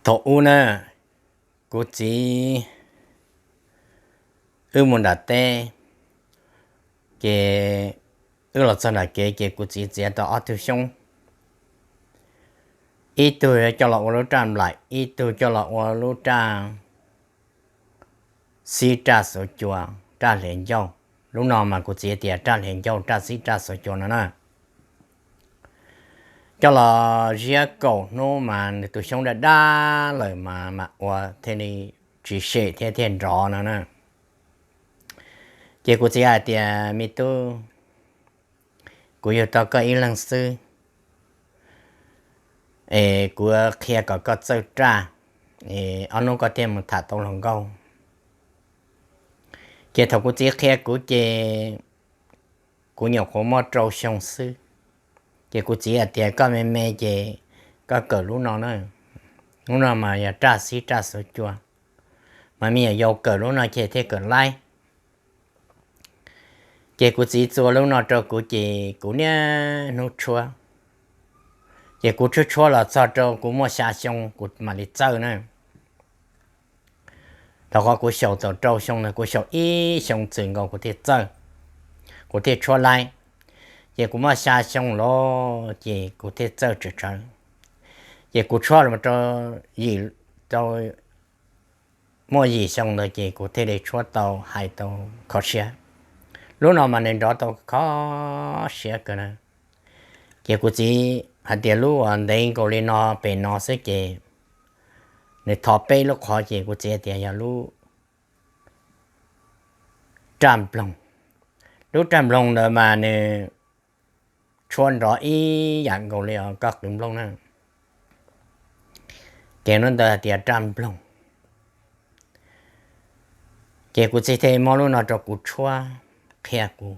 Thaum ub na, kuv txiv wb mus nram teb, ces wb los txog nram kev ces kuv txiv txiav tau ob tug xyoob, ib tug coj los ua lub raj nplaim, ib tug coj los ua lub raj xib raj xuv cua, raj hliav ncauj. Lub no mas kuv txiv tias raj hliav ncauj, raj xib raj xuv cua no na. Coj los ziab kaum hnub mas nws tus xyoob daj daj lawm mas mam ua thiaj li tsis sem thiab thiaj nrov no na. Ces kuv txiv hais tias, Me tub, kuv yug tau koj ib leeg xwb, es kuv qhia kom koj txawj raj, es ob hnub koj thiaj mus tham tau hluas nkauj. Ces thaum kuv txiv qhia kuv ces kuv nyuam qhuav muaj rau xyoo xwb. Ces kuv txiv hais tias, Koj me me ces koj kawm lub no na, lub no mas yog raj xib raj xuv cua, mas me nyuam yaus kawm lub no ces thiaj kawm laib. Ces kuv txiv txua lub no rau kuv ces kuv niaj hnub tshuab. Ces kuv tshuab tshuab los txog rau kuv muaj xya xyoo kuv mam li txawj na. Thaum qhov kuv xyaum tau rau xyoo ntawd kuv xyaum ib xyoo txwm nkaus kuv thiaj txawj, kuv thiaj tshuab laib. Ces kuv muaj xya xyoo los ces kuv thiaj txawj tsawv tsawv. Ces kuv tshuab los rau yim, tau muaj yim xyoo ntawd ces kuv thiaj li tshuab tau hais tau kho siab. Lub no mas nws nrov tau kho siab kawg na. Ces kuv txiv hais tias lub uas ntev nkaus li no pem no xwb ces nws thov peb lub qhov ces kuv txiv hais tias yog lub raj nploog. Lub raj nploog ntawd mas nws tshuab nrov ib yam nkaus li koj qwv nplooj na. Ces lub ntawd hais tias raj nploog. Ces kuv txiv thiaj muab lub no rau kuv tshuab qhia kuv.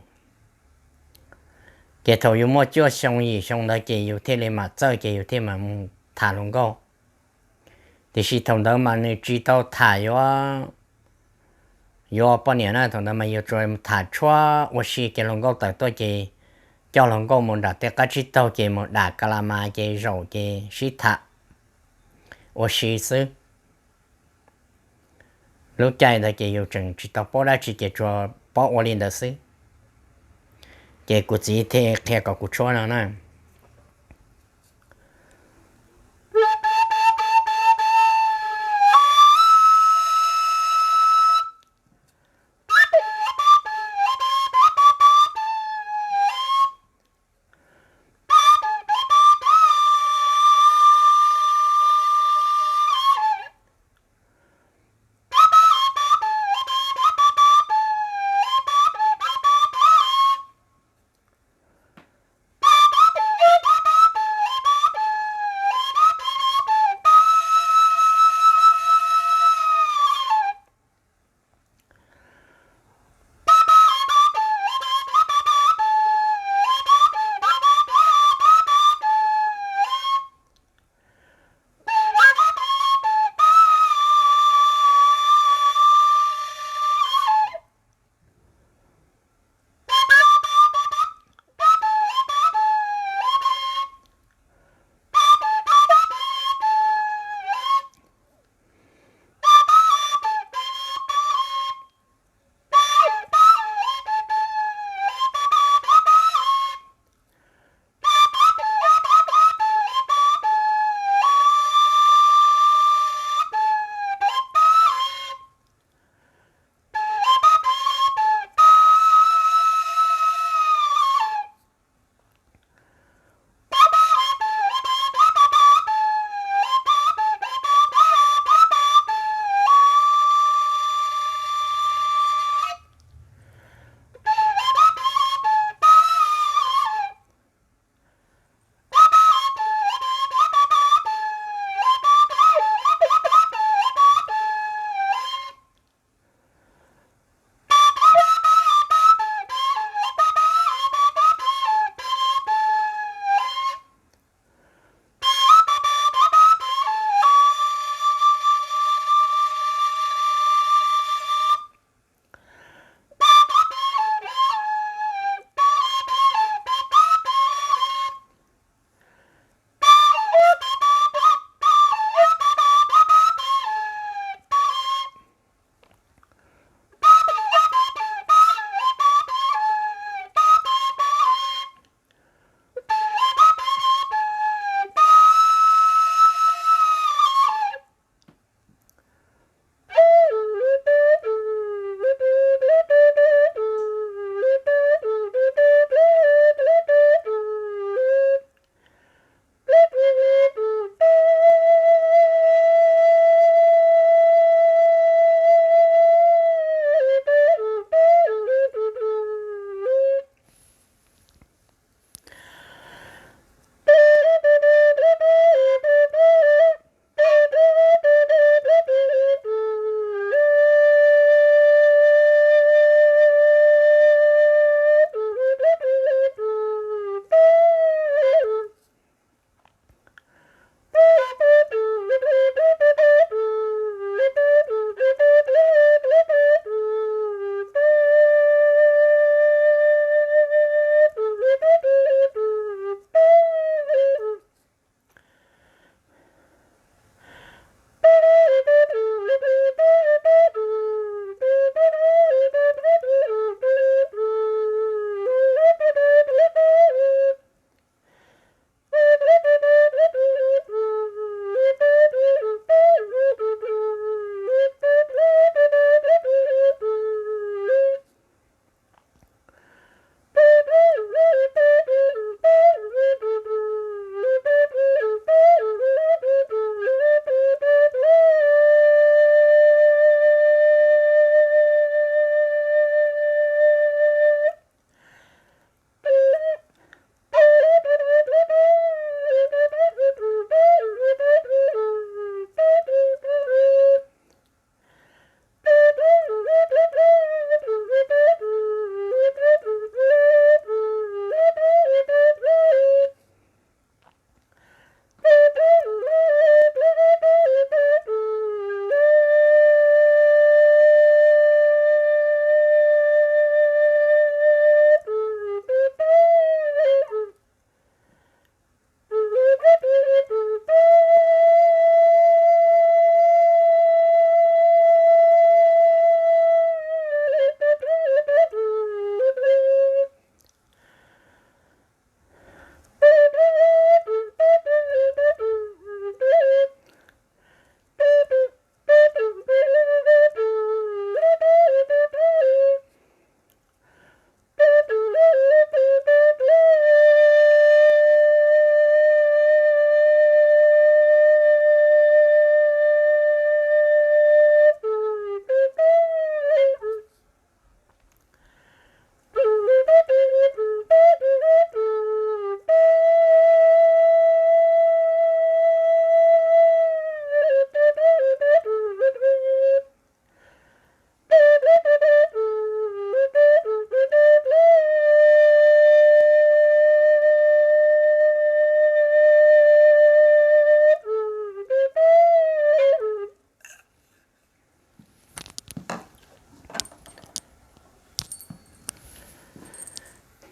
Ces thaum yus muaj cuaj xyoo yim xyoo ntawd ces yus thiaj li mam txawj ces yus thiaj mam mus tham hluas nkauj. Tiam sis thaum ntawd mas nws tsis tau tham yuav, yuav poj niam na, thaum ntawd mas yus tsuas tham tshuab ua si ces hluas nkauj tawm tuaj ces coj hluas nkauj mus nram tej qab tsib taug ces mus dam ka la mas ces zaum ces sib tham ua si xwb. Lub caij ntawd ces yus tseem tsis tau paub dab tsi ces tsuas paub ua li ntawd xwb. Ces kuv txiv thiaj qhia kom kuv tshuab no na.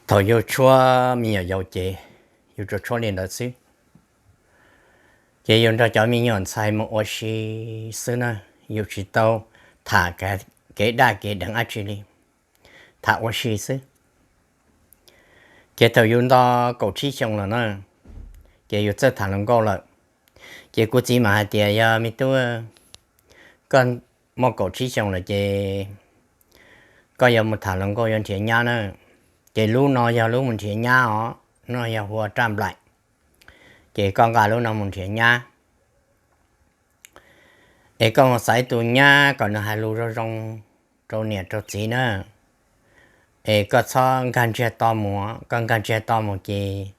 Thaum yus tshuab me nyuam yaus ces yus tsuas tshuab li ntawd xwb. Ces yus nrog cov me nyuam ntxhais mus ua si xwb na, yus tsis tau tham kev daj kev deev dab tsi li, tham ua si xwb. Ces thaum yus nto kaum tsib xyoo lawm na, ces yus txawj tham hluas nkauj lawm. Ces kuv txiv mam hais tias, yog me tub, koj muaj kaum tsib xyoo lawm ces koj yuav mus tham hluas nkauj yuav nrhiav nyab na. Ces lub no yog lub mus nrhiav nyab os, no yog hu ua raj nplaim. Ces koj nqa lub no mus nrhiav nyab, es koj mus xaiv tus nyab kom nws hais lus zoo zoo rau niam rau txiv na. Es koj txhob nkag ntsiag to mus, koj nkag ntsiag to mus ces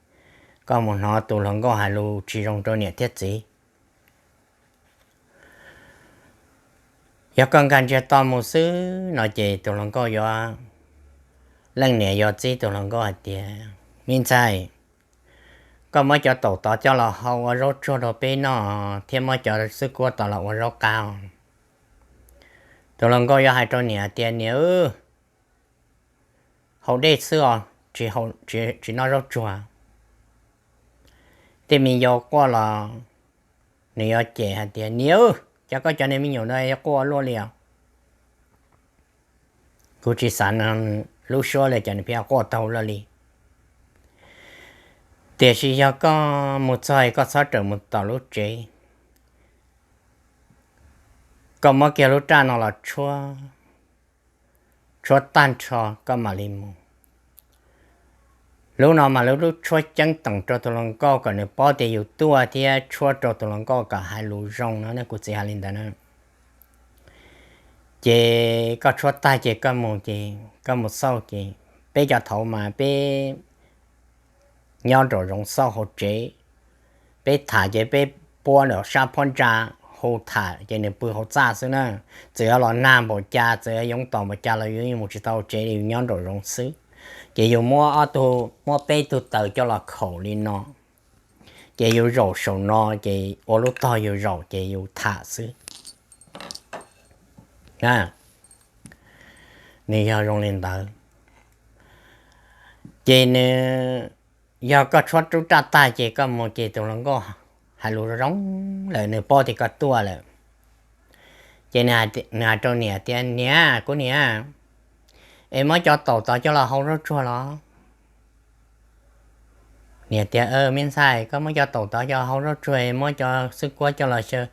koj mus hnov tus hluas nkauj hais lus tsis zoo rau niam thiab txiv. Yog koj nkag ntsiag to mus xwb no ces tus hluas nkauj yuav, leej niam yuav txib tus hluas nkauj hais tias, me ntxhais, koj muab cov taum tod coj los hau ua zaub tsuag rau peb noj thiab muab cov xwb kuab tod los ua zaub qab. Tus hluas nkauj yuav hais rau niam tias, niam, hau dej xwb os, tsis noj zaub tsuag. Tej me yau quaj los nws yuav cem hais tias, niam, cas koj cov niag me nyuam no yuav quaj luaj li os. Kuv tsis xav lub suab li cas nws pheej quaj tau luaj li. Tiam sis yog koj mus txog koj txhob rawm mus tom lub tsev, koj muab kiag lub raj no los tshuab, tshuab tag nrho koj mam li mus. Lub no mas lub, lub tshuab ceeb toom rau tus hluas nkauj kom nws paub tias yus tuaj thiab tshuab rau tus hluas nkauj kom hais lus zoo no ne, kuv txiv hais li ntawd na. Ces koj tshuab tag ces koj mus, ces koj mus xauj ces peb cov thaud mas peb nyob nraum zoov xauj hauv tsev, peb tham ces peb puab nram sab phab ntsa hu tham ces nws pw hauv txaj xwb na. Txawm yuav los nag npaum cas, txawm yuav yoov tom npaum cas los yus yeej mus tsis tau hauv tsev li, yus nyob nraum zoov xwb. Ces yus muab ob tug, muab peb tug taws coj los khaum li no, ces yus zaum saum no ces ua lub tog yus zaum ces yus tham xwb. Nws yog zoo li ntawd. Ces nws, yog koj tshuab rub raj tag ces koj mus ces tus hluas nkauj hais lus zoo lawm nws paub tias koj tuaj lawm. Ces nws hais rau niam tias, niam, kuv niam, es muab cov taum tod coj los hau zaub tsuag los? Niam tias, me ntxhais, koj muab cov taum tod coj hau zaub tsuag, muab cov xwb kuab coj los xyaw,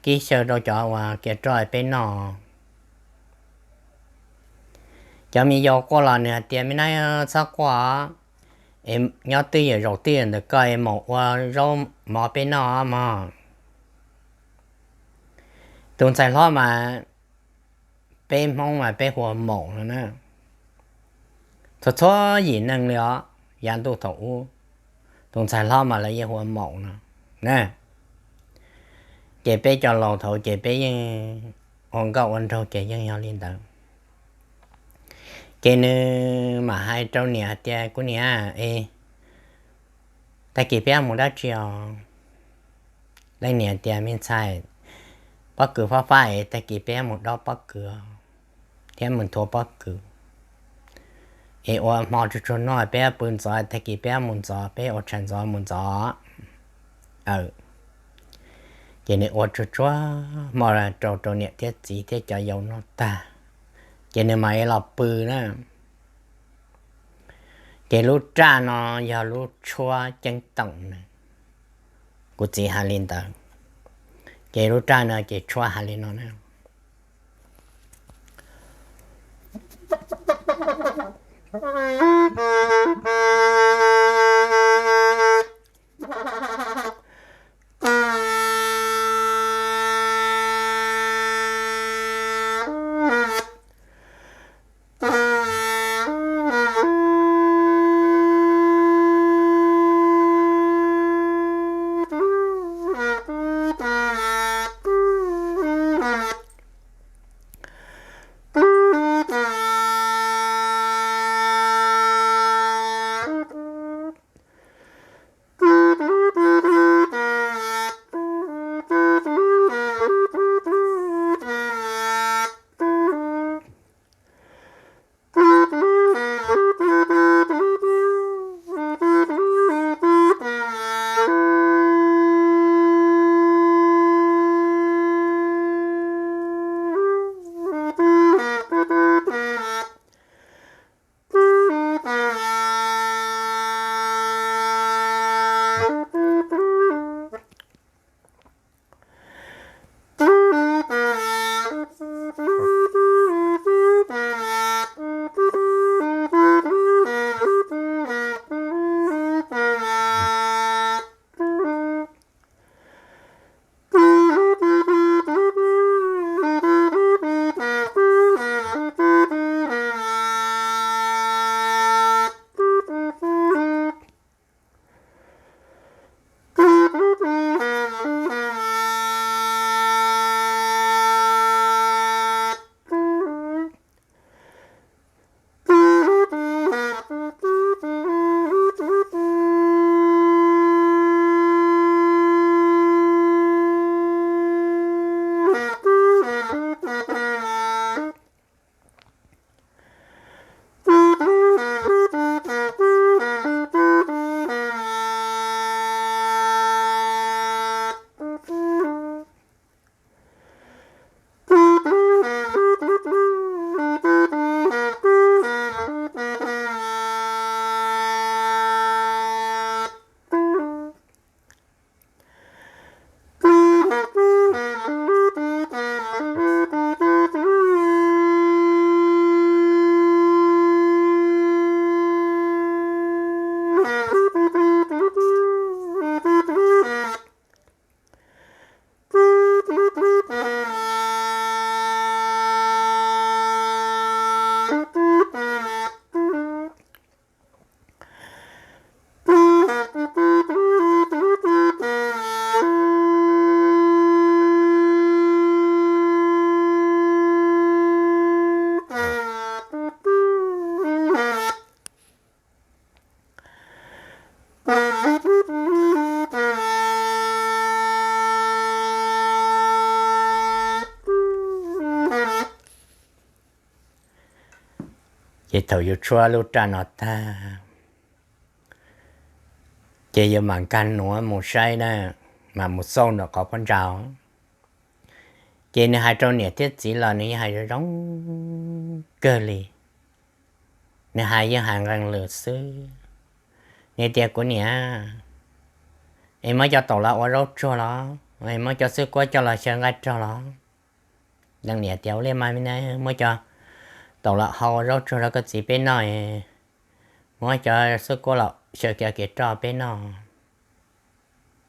kib xyaw rau cov uas kiav roj peb noj. Cov me yau quaj los nws hais tias, me nab, txhob quaj, es nyob twj ywm zaum twj ywm ntawm koj es maum ua zaub mov peb noj mog. Tus ntxhais hlob mas peb Hmoob mas peb hu ua maum no na. Txhua txhua yim neeg li os, yav ntuj thaum ub, tus ntxhais hlob mas lawv yeej hu ua maum no na. Ces peb cov laus thaud ces peb yeej ua nkauj ua nraug ces yeej yog li ntawd. Ces nws mam hais rau niam tias, kuv niam, es tag kis peb mus dab tsi os? Leej niam tias, me ntxhais, pob kws fab fab es tag kis peb mus dob pob kws thiab mus nthuav pob kws, es ua hmo tsuag tsuag noj peb pw ntxov, tag kis peb mus ntxov, peb ua tshav ntxov mus ntxov. Ces nws ua tsuag tsuag hmo rau rau niam thiab txiv thiab cov yau noj tag, ces nws mam li los pw na. Ces lub raj no yog lub tshuab ceeb toom na, kuv txiv hais li ntawd. Ces lub raj no ces tshuab hais li no na. Thaum yus tshuab lub raj no tag, ces yus mam nkag nuav mus saib na, mam mus xauj ntawm qhov phab ntsa. Ces nws hais rau niam thiab txiv los nws yeej hais zoo zoo kawg li. Nws hais yeej hais nqee lwm xwb. Nws tias, Kuv niam, es muab cov taum los ua zaub tsuag los? Es muab cov xwb kuab coj los xyaw nqaij rog los? Leej niam tias, Ua li mas me ne, muab cov taum los ho ua zaub tsuag rau koj txiv peb noj, muab cov xwb kuab los xyaw kiav kev roj peb noj.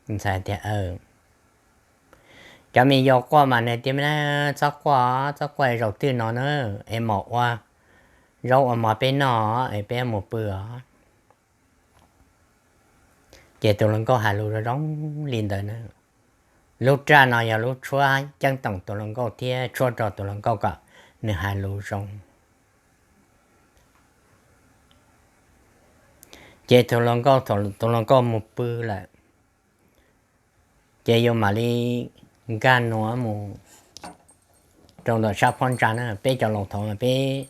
Ntxhais tias, Cov me yau quaj mas nws tias, Me ne, txhob quaj, txhob quaj, zaum twg no na, es mam ua zaub ua mov peb noj, es peb mus pw os. Ces tus hluas nkauj hais lus zoo zoo li ntawd na. Lub raj no yog lub tshuab ceeb toom tus hluas nkauj thiab tshuab rau tus hluas nkauj kom nws hais lus zoo. Ces tus hluas nkauj, tus hluas nkauj mus pw lawm, ces yus mam li nkag nuav mus rau ntawm sab phab ntsa na. Peb cov laus thaum peb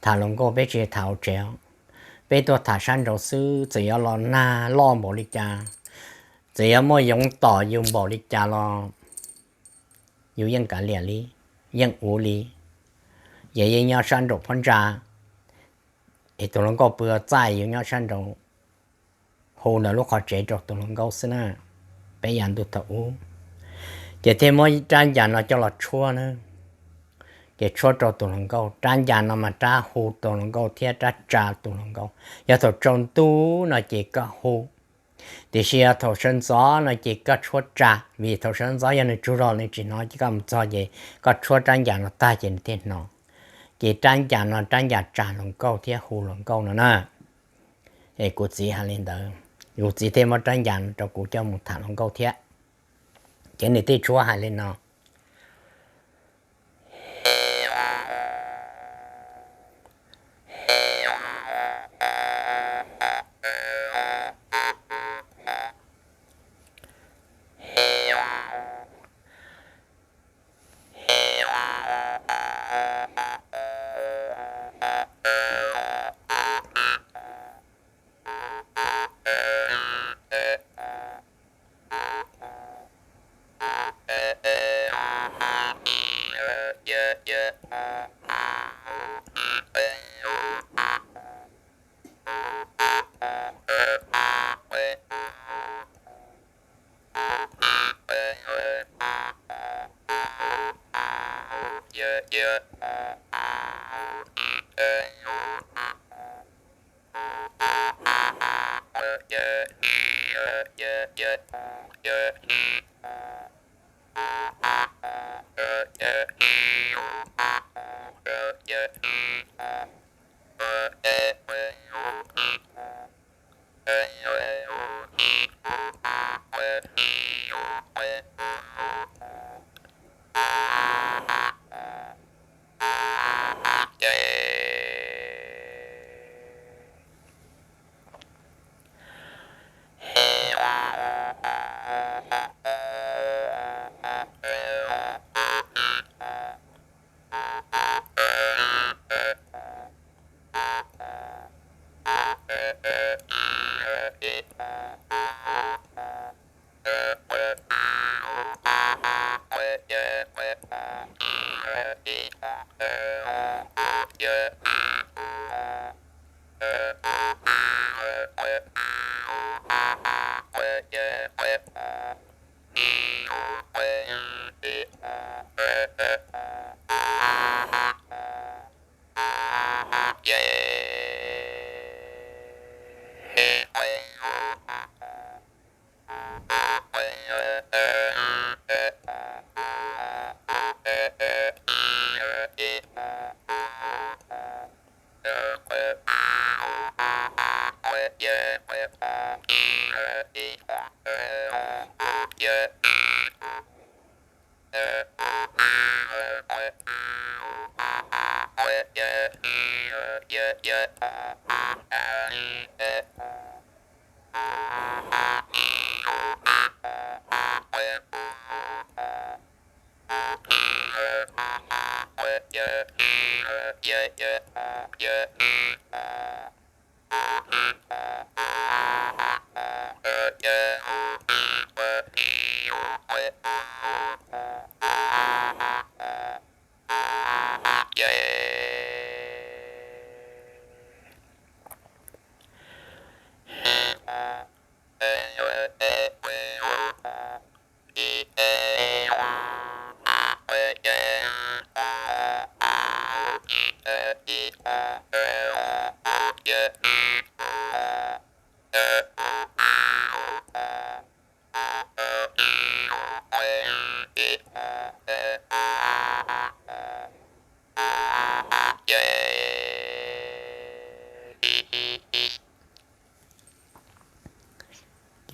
tham hluas nkauj peb tsis tham hauv tsev, peb tuaj tham sab nraud xwb, txawm yuav los nag loj npaum li cas, txawm yuav muaj yoov tom yus npaum li cas los yus yeej kav liam li, yeej uv li. Ces yeej nyob sab nraum phab ntsa, es tus hluas nkauj pw ua txaj, yus nyob sab nraud hu ntawm lub qhov tsev rau tus hluas nkauj xwb na. Peb yav ntuj thaum ub, ces thiaj muab rab ncas no coj los tshuab na. Ces tshuab rau tus hluas nkauj, rab ncas no mas rab hu tus hluas nkauj thiab rab tsa tus hluas nkauj. Yog thaum tsaus ntuj no ces koj hu, tiam sis yog thaum sawv ntxov no ces koj tshuab tsa, vim thaum sawv ntxov yog nws tsaug zog nws tsis hnov, ces koj mus txog ces koj tshuab rab ncas no tag ces nws thiaj hnov. Ces rab ncas no rab ncas tsa hluas nkauj thiab hu hluas nkauj no na. Es kuv txiv hais li ntawd, kuv txiv thiaj muab rab ncas no rau kuv coj mus tham hluas nkauj thiab. Ces nws thiaj tshuab hais li no.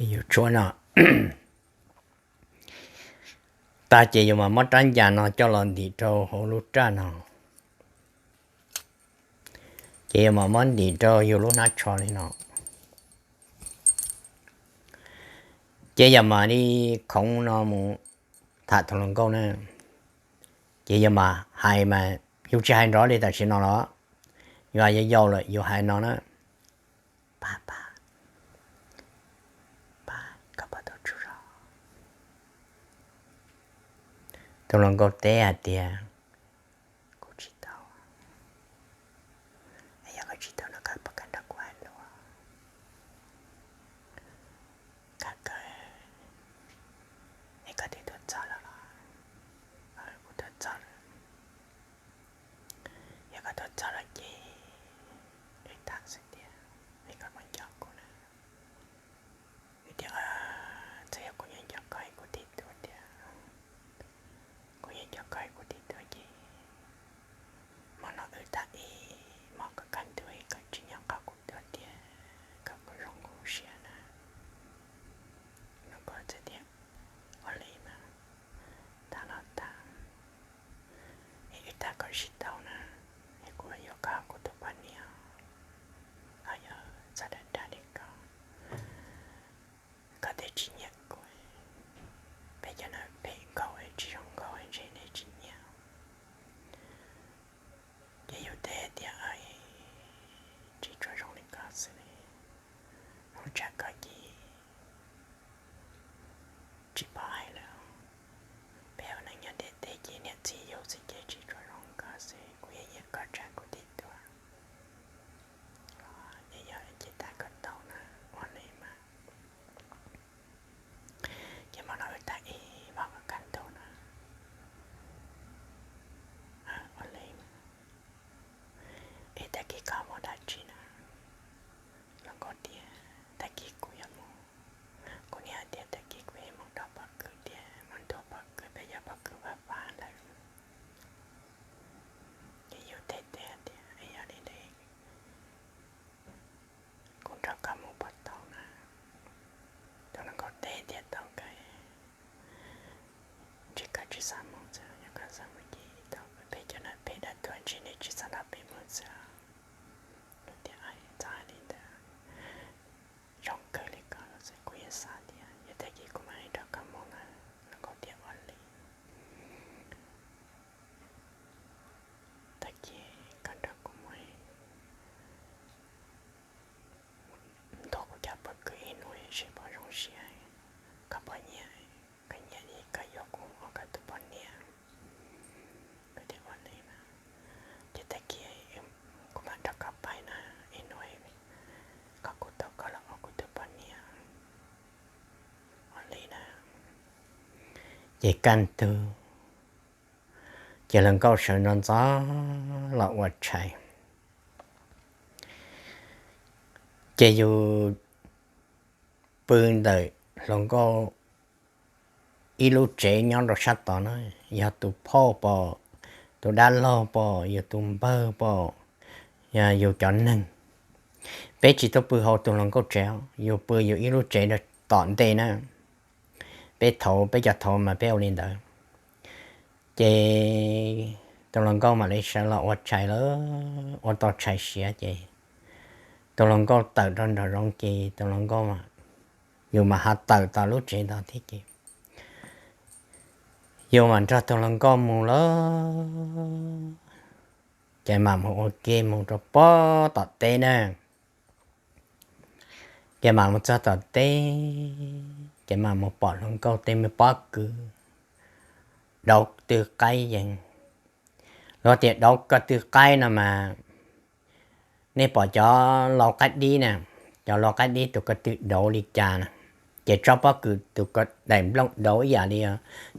Ces yus tshuab no tag ces yus mam muab rab ncas no coj los ntim rau hauv lub raj no. Ces yus mam muab ntim rau yus lub hnab tsho li no. Ces yus mam li khoov no mus tham tus hluas nkauj na. Ces yus mam hais mas yus tsis hais nrov li tam sim no los, yus yau yau lawm yus hais no na: Pab, pab, pab, koj puas tau tsaug zog? Tus hluas nkauj teb hais tias: Kuv tsis tau. Yog koj tsis tau no koj puas kam nrog kuv hais lus? Kam kawg. Es koj twb tuaj txog lawm los? Kuv tuaj txog lawm. Yog koj tuaj txog lawm ces wb tham xwb tiag, es koj puas nco kuv na? Vim tias txawm yog kuv yeej nco koj ib kuv tig tuaj tiag, kuv yeej nco koj ib kuv tig tuaj ces hmo no wb tham ib hmos kom kaj ntug es koj tsis nco qab kuv tuaj tiag, koj kuj zoo kuv siab na. Nws kuj txawj tias: Ua li mas tham los tham, es wb tham kom sib tau na, es kuv yuav koj ua kuv tus poj niam, ho yog txog dag dag li koj, koj thiaj tsis nyiam kuv. Peb cov neeg phem nkaus tsis zoo nkaus ntshe nej tsis nyiam. Ces yus teb tias: Tsis tshua zoo li koj xwb, zoo tsam koj ces tsis pom hais lawm. Peb ua neej nyob ntiaj teb ces niam txiv yug xwb ces tsis tshua zoo koj xwb, kuv yeej nyiam koj tsam kuv tig tuaj. Es yog ces tham kom tau na, ua li mas. Ces hmo no wb tham ib hmos kom kaj ntug na, ua li. Es tag kis koj mus dab tsi na? Hluas nkauj tias: Tag kis kuv yuav mus, kuv niam hais tias tag kis kuv yuav mus nrog pog kwv thiab mus nrog pog kwv, peb cov pog kwv pab pab lawm. Ces yus teb teb tias: Yog li ntawd kuv nrog koj mus puas tau na? Tus hluas nkauj teb tias: Tau kawg, ntshe koj tsis xav mus xwb, yog koj xav mus ces tau, peb cov neeg phem dab tuag ntshe nej tsis xav nrog peb mus xwb. Kuv tias: Txhob hais li ntawd, zoo kawg li koj los xwb kuv yeej xav tias, yog tag kis kuv mam li nrog koj mus na. Hluas nkauj tias: Ua li. Tag kis koj nrog kuv mus ntuas kuv cov pog kwv ib hnub seb puas zoo siab, koj puas nyiam, koj nyiam li koj yuav kuv ua koj tus poj niam. Kuv tias: Ua li na. Ces tag kis kuv mam nrog koj pais na, ib hnub koj kuj tau koj los ua kuv tus poj niam. Ua li na. Ces kaj ntug ces hluas nkauj sawv ntxov ntxov los ua tshais. Ces yus pw ntawm hluas nkauj ib lub tsev nyob rau sab tod na, yog tus phauj pom, tus dab laug pom, yus tus npawg pom, yus cov neeg. Peb tsis tuaj pw hauv tus hluas nkauj tsev, yus pw yus ib lub tsev rau tom ntej na. Peb thaum, peb cov thaum mas peb ua li ntawd. Ces tus hluas nkauj mam li sawv los ua tshais lawm, ua tau tshais siav ces tus hluas nkauj tawm rau nraum zoov ces tus hluas nkauj, yus mam ho tawm tom lub tsev ntawd thiab ces yus mam nrog tus hluas nkauj mus lawm. Ces mam mus ua ke mus rau pob tom teb na. Ces mam mus txog tom teb, ces mam mus pom hluas nkauj tej me pob kws dauv tw qaib yees. Luag tias dauv ko tw qaib no mas, nej pom cov lau qaib dib na, cov lau qaib dib tus ko tw dauv li cas na, ces tsob pob kws tus ko daim nplooj dauv ib yam li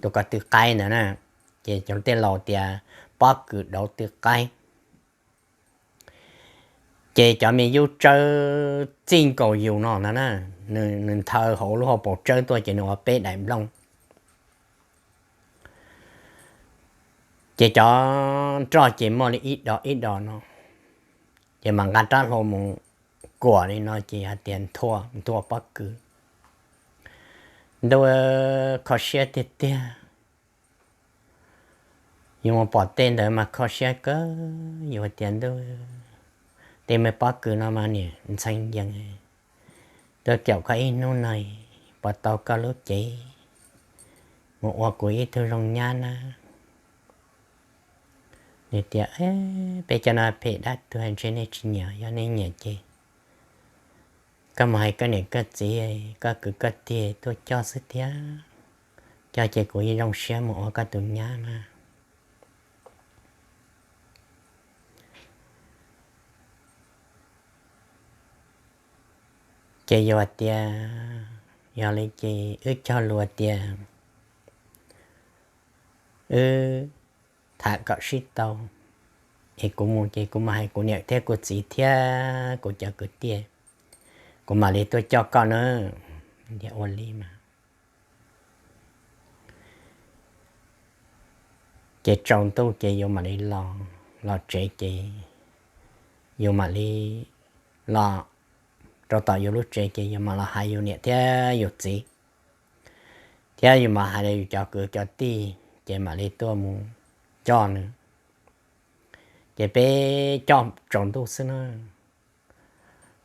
tus ko tw qaib ntawd na. Ces cov tej laus tias pob kws dauv tw qaib. Ces cov me yub tsawb txij nkaus yus no ntag na, nws nthaw hauv lub hauv paus tsawb tuaj ces nws ua peb daim nplooj. Ces cov nroj ces muaj li ib dos ib dos no, ces mam nqa rab hlau mus kuam li no ces hais tias nthua, nthua pob kws. Ntuj, kho siab tiag tiag. Yus mus pom tej ntawd mas kho siab kawg, yus tias ntuj, tej me pob kws no mas niam ntxhee yees, tuaj caum koj ib hnub no, puas tau koj lub cev mus ua kuv ib tug zoo nyab na. Nws tias, peb cov no phem dab tuag ntshe nej tsis nyiam, yog nej nyiam ces koj mus hais koj niam koj txiv, koj kwv koj tij tuaj coj xwb thiab, coj ces kuv yeej zoo siab mus ua koj tus nyab na. Ces yus tias, yog li ces wb cog lus tias wb tham kom sib tau, es kuv mus ces kuv mam hais kuv niam thiab kuv txiv thiab kuv cov kwv tij, kuv mam li tuaj coj koj na. Tias ua li mas. Ces tsaus ntuj ces yus mam li los, los tsev ces yus mam li los rau tom yus lub tsev ces yus mam los hais yus niam thiab yus txiv, thiab yus mam hais yus cov kwv cov tij, ces mam li tuaj mus coj nws. Ces peb coj tsaus ntuj xwb na,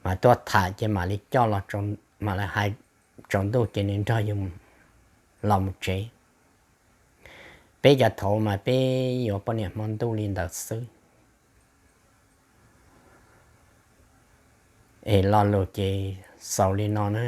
mas tuaj tham ces mam li coj los, mam li hais tsaus ntuj ces nws nrog yus los mus tsev. Peb cov thaud mas peb yuav poj niam hmo ntuj li ntawd xwb. Es lo lus ces xaus li no na.